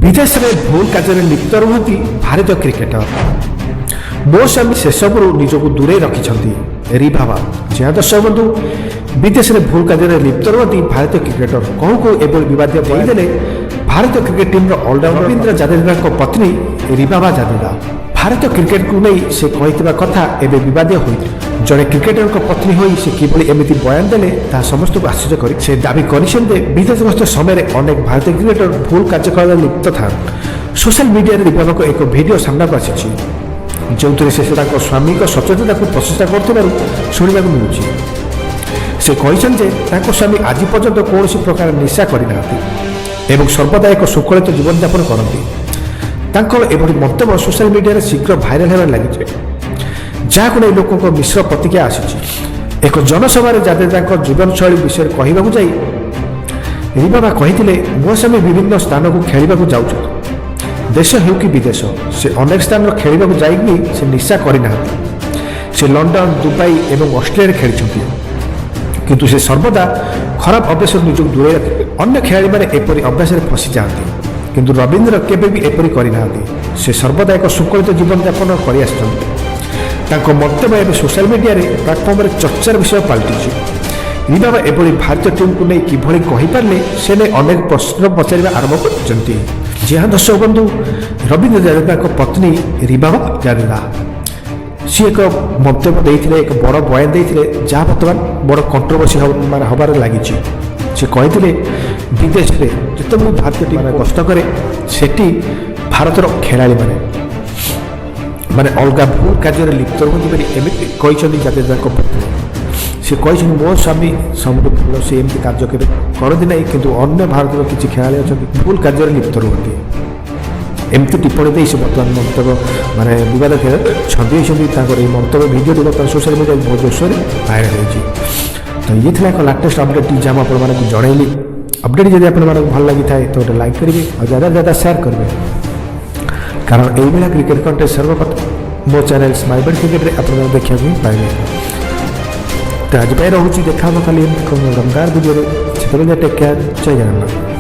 ବିଦେଶରେ ଭୁଲ କାର୍ଯ୍ୟରେ ଲିପ୍ତ ରୁହନ୍ତି ଭାରତୀୟ କ୍ରିକେଟର। ମୋ ସ୍ୱାମୀ ସେସବୁରୁ ନିଜକୁ ଦୂରେଇ ରଖିଛନ୍ତି, ରିଭାବା। ଯାହା ଦର୍ଶକ ବନ୍ଧୁ, ବିଦେଶରେ ଭୁଲ କାର୍ଯ୍ୟରେ ଲିପ୍ତ ରୁହନ୍ତି ଭାରତୀୟ କ୍ରିକେଟର। କହୁ କହୁ ଏଭଳି ବିବାଦୀୟ ବୟାନ ଦେଲେ ଭାରତୀୟ କ୍ରିକେଟ ଟିମ୍ର ଅଲରାଉଣ୍ଡର ରବୀନ୍ଦ୍ର ଜାଦେଜାଙ୍କ ପତ୍ନୀ ରିଭାବା ଜାଦେଜା। ଭାରତୀୟ କ୍ରିକେଟକୁ ନେଇ ସେ କହିଥିବା କଥା ଏବେ ବିବାଦୀୟ ହୋଇଛି। ଜଣେ କ୍ରିକେଟରଙ୍କ ପତ୍ନୀ ହୋଇ ସେ କିଭଳି ଏମିତି ବୟାନ ଦେଲେ, ତାହା ସମସ୍ତଙ୍କୁ ଆଶ୍ଚର୍ଯ୍ୟ କରି। ସେ ଦାବି କରିଛନ୍ତି ଯେ ବିଦେଶ ଗସ୍ତ ସମୟରେ ଅନେକ ଭାରତୀୟ କ୍ରିକେଟର ଭୁଲ କାର୍ଯ୍ୟକଳାପରେ ଲିପ୍ତ ଥାନ୍ତି। ସୋସିଆଲ ମିଡିଆରେ ରିଭାବାଙ୍କ ଏକ ଭିଡିଓ ସାମ୍ନାକୁ ଆସିଛି, ଯେଉଁଥିରେ ସେ ତାଙ୍କ ସ୍ୱାମୀଙ୍କ ସଚୋଟତାକୁ ପ୍ରଶଂସା କରୁଥିବାରୁ ଶୁଣିବାକୁ ମିଳୁଛି। ସେ କହିଛନ୍ତି ଯେ ତାଙ୍କ ସ୍ୱାମୀ ଆଜି ପର୍ଯ୍ୟନ୍ତ କୌଣସି ପ୍ରକାର ନିଶା କରିନାହାନ୍ତି ଏବଂ ସର୍ବଦା ଏକ ଶୃଙ୍ଖଳିତ ଜୀବନଯାପନ କରନ୍ତି। ତାଙ୍କର ଏଭଳି ମନ୍ତବ୍ୟ ସୋସିଆଲ ମିଡିଆରେ ଶୀଘ୍ର ଭାଇରାଲ ହେବାରେ ଲାଗିଛି, ଯାହାକୁ ନେଇ ଲୋକଙ୍କ ମିଶ୍ର ପ୍ରତିକ୍ରିୟା ଆସିଛି। ଏକ ଜନସଭାରେ ଜାଦେଜାଙ୍କ ଜୀବନଶୈଳୀ ବିଷୟରେ କହିବାକୁ ଯାଇ ରିବାବା କହିଥିଲେ, "ମୋ ସ୍ୱାମୀ ବିଭିନ୍ନ ସ୍ଥାନକୁ ଖେଳିବାକୁ ଯାଉଛନ୍ତି, ଦେଶ ହେଉ କି ବିଦେଶ। ସେ ଅନେକ ସ୍ଥାନର ଖେଳିବାକୁ ଯାଇକି ସେ ନିଶା କରିନାହାନ୍ତି। ସେ ଲଣ୍ଡନ, ଦୁବାଇ ଏବଂ ଅଷ୍ଟ୍ରେଲିଆରେ ଖେଳିଛନ୍ତି, କିନ୍ତୁ ସେ ସର୍ବଦା ଖରାପ ଅଭ୍ୟାସରୁ ନିଜକୁ ଦୂରେଇ ରଖେ। ଅନ୍ୟ ଖେଳାଳିମାନେ ଏପରି ଅଭ୍ୟାସରେ ଫସିଯାଆନ୍ତି, କିନ୍ତୁ ରବୀନ୍ଦ୍ର କେବେ ବି ଏପରି କରିନାହାନ୍ତି। ସେ ସର୍ବଦା ଏକ ଶୃଙ୍ଖଳିତ ଜୀବନଯାପନ କରିଆସିଛନ୍ତି।" ତାଙ୍କ ମନ୍ତବ୍ୟ ଏବେ ସୋସିଆଲ ମିଡିଆରେ ପ୍ଲାଟଫର୍ମରେ ଚର୍ଚ୍ଚାର ବିଷୟ ପାଲଟିଛି। ରିବାବା ଏଭଳି ଭାରତୀୟ ଟିମ୍କୁ ନେଇ କିଭଳି କହିପାରିଲେ, ସେ ନେଇ ଅନେକ ପ୍ରଶ୍ନ ପଚାରିବା ଆରମ୍ଭ କରିଛନ୍ତି। ଯାହା ଦର୍ଶକ ବନ୍ଧୁ, ରବୀନ୍ଦ୍ର ଜାଦେଜାଙ୍କ ପତ୍ନୀ ରିବାବା ଜାଦେଜା, ସିଏ ଏକ ମନ୍ତବ୍ୟ ଦେଇଥିଲେ, ଏକ ବଡ଼ ବୟାନ ଦେଇଥିଲେ, ଯାହା ବର୍ତ୍ତମାନ ବଡ଼ କଣ୍ଟ୍ରୋଭର୍ସି ମାନେ ହେବାରେ ଲାଗିଛି। ସେ କହିଥିଲେ, ବିଦେଶରେ ଯେତେବେଳେ ଭାରତୀୟ ଟିମ୍ ଗସ୍ତ କରେ, ସେଠି ଭାରତର ଖେଳାଳିମାନେ ମାନେ ଅଲଗା ଭୁଲ କାର୍ଯ୍ୟରେ ଲିପ୍ତ ରୁହନ୍ତି ବୋଲି ଏମିତି କହିଛନ୍ତି ଜାଦେଜାଙ୍କ ପତ୍ନୀ। ସେ କହିଛନ୍ତି, ମୋ ସ୍ୱାମୀ ସବୁଠୁ ଭଲ, ସେ ଏମିତି କାର୍ଯ୍ୟ କେବେ କରନ୍ତି ନାହିଁ, କିନ୍ତୁ ଅନ୍ୟ ଭାରତର କିଛି ଖେଳାଳି ଅଛନ୍ତି, ଭୁଲ କାର୍ଯ୍ୟରେ ଲିପ୍ତ ରୁହନ୍ତି। ଏମିତି ଟିପ୍ପଣୀ ଦେଇ ସେ ବର୍ତ୍ତମାନ ମନ୍ତବ୍ୟ ମାନେ ବିବାଦ ଛନ୍ଦି ହୋଇଛନ୍ତି। ତାଙ୍କର ଏହି ମନ୍ତବ୍ୟ ଭିଡ଼ିଓଟି ବର୍ତ୍ତମାନ ସୋସିଆଲ ମିଡ଼ିଆରେ ବହୁତ ଜୋରସୋରରେ ଭାଇରାଲ ହେଇଛି। ତ ଇଏ ଥିଲା ଏକ ଲାଟେଷ୍ଟ ଅପଡ଼େଟ୍, ଯାହା ମୁଁ ଆପଣମାନଙ୍କୁ ଜଣାଇଲି। ଅପଡ଼େଟ୍ ଯଦି ଆପଣମାନଙ୍କୁ ଭଲ ଲାଗିଥାଏ, ତ ଗୋଟେ ଲାଇକ୍ କରିବେ ଆଉ ଜ୍ୟାଦା ଜ୍ୟାଦା ସେୟାର କରିବେ, କାରଣ ଏଇଭଳିଆ କ୍ରିକେଟ କଣ୍ଟେଣ୍ଟ ସର୍ବପ୍ରଥମ ମୋ ଚ୍ୟାନେଲ୍ ସ୍ମାଇବେଡ଼ କ୍ରିକେଟରେ ଆପଣମାନେ ଦେଖିବାକୁ ହିଁ ପାଇବେ। ତ ଆଜି ପାଇଁ ରହୁଛି। ଦେଖା ହେବ କାଲି ଏମିତି ଦମଦାର ଭିଡ଼ିଓରେ। ସେତେବେଳେ ଟେକ୍ କେୟାର। ଜୟ ଜଗନ୍ନାଥ।